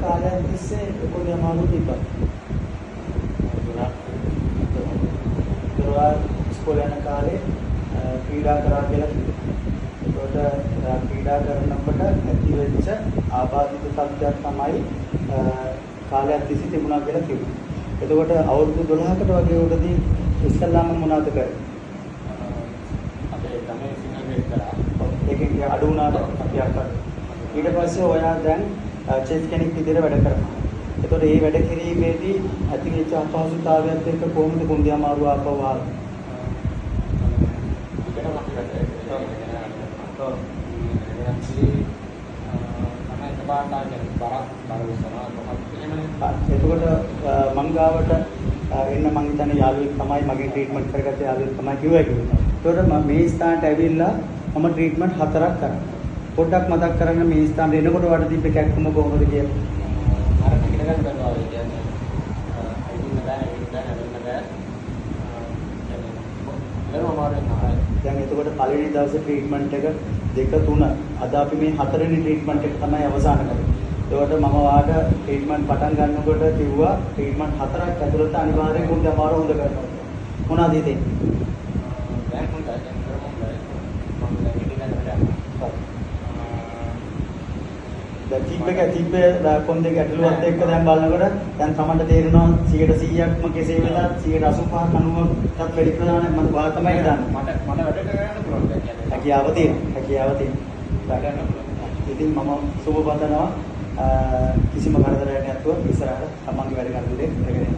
කාලයක් තිස්සේ කොන්දේ අමාරුව තිබ්බා? 12 ඉස්කෝලේ යන කාලේ ක්‍රීඩා කරා කියලා කිව්වා. ඒකට ක්‍රීඩා කරනකොට ඇති වෙච්ච ආබාධිත තත්ත්වයක් තමයි කාලයක් තිස්සේ තිබුණා කියලා කිව්වා. එතකොට අවුරුදු 12කට වගේ උඩදී ඉස්සල්ලාම මොනවද කරේ? අපේ ගමේ සිංහල ග්‍රේඩ් කරා. ඒකෙන් අඩු වුණාද? ටිකක් අඩු. ඊට පස්සේ ඔයා දැන් චෙෆ් කෙනෙක් විදිහට වැඩ කරනවා. එතකොට මේ වැඩ කිරීමේදී ඇති වෙච්ච අපහසුතාවයත් එක්ක කොහොමද කොන්දේ අමාරුව ආපහු ආවේ? දිගටම අපි වැඩ කරගෙන ඔව්. තමයි එකපාරට ආගෙන බරක් බර උස්සනවා කොහොමද එහෙමනේ. එතකොට මං ගාවට එන්න මං හිතන්නේ යාළුවෙක් තමයි මගෙන් ට්‍රීට්මන්ට් කරගත්ත යාළුවෙක් තමයි කිව්වා කිව්වා. එතකොට මම මේ ස්ථානට ඇවිල්ලා මම ට්‍රීට්මන්ට් 4ක් කරා. පොඩ්ඩක් මතක් කරන්න මේ ස්ථානට එනකොට වට තිබ්බ කැක්කුම කොහොමද කියලා. අර නැගිට ගන්න බැරුව ඒ කියන්නේ ඇවිදින්න බෑ, ඇවිදින්න බෑ, නැවෙන්න බෑ. කියන්නේ බැරුව අමාරුවෙන් ආවා. දැන් එතකොට පළවෙනි දවසේ ට්‍රීට්මන්ට් එක 2 3 අද අපි මේ හතරවෙනි ට්‍රීට්මන්ට් එක තමයි අවසන් කරන්නේ. එතකොට මම වාට ට්‍රීට්මන්ට් පටන් ගන්නකොට කිව්වා ට්‍රීට්මන්ට් 4ක් ඇතුළත අනිවාර්යෙන් කොන්දේ අමාරුව හොඳ කරනවා කියලා. මොනවද හිතෙන්නේ? දැන් හොඳයි, දැන් කරමු හොඳයි. මම දැන් ඉතින් වැඩ යනවා. දැන් තිබ්බ එක තිබ්බ කොන්දේ ගැටලුවත් එක්ක දැන් බලනකොට දැන් තමන්ට තේරෙනවා 100%ක්ම කෙසේ වෙතත් 85ක් 90ක්වත් වැඩි ප්‍රමාණයක් මම ඔයා තමයි දන්නේ. මට මට වැඩ කරගන්න පුළුවන් දැන් කියන්නේ. හැකියාව තියෙනවා. හැකියාව තියෙනවා. වැඩ කරන්න පුළුවන්. ඉතින් මම සුබ පතනවා කිසිම කරදරයක් නැතුව ඉස්සරහට තමන්ගේ වැඩ කටයුතු කරගෙන යන්න.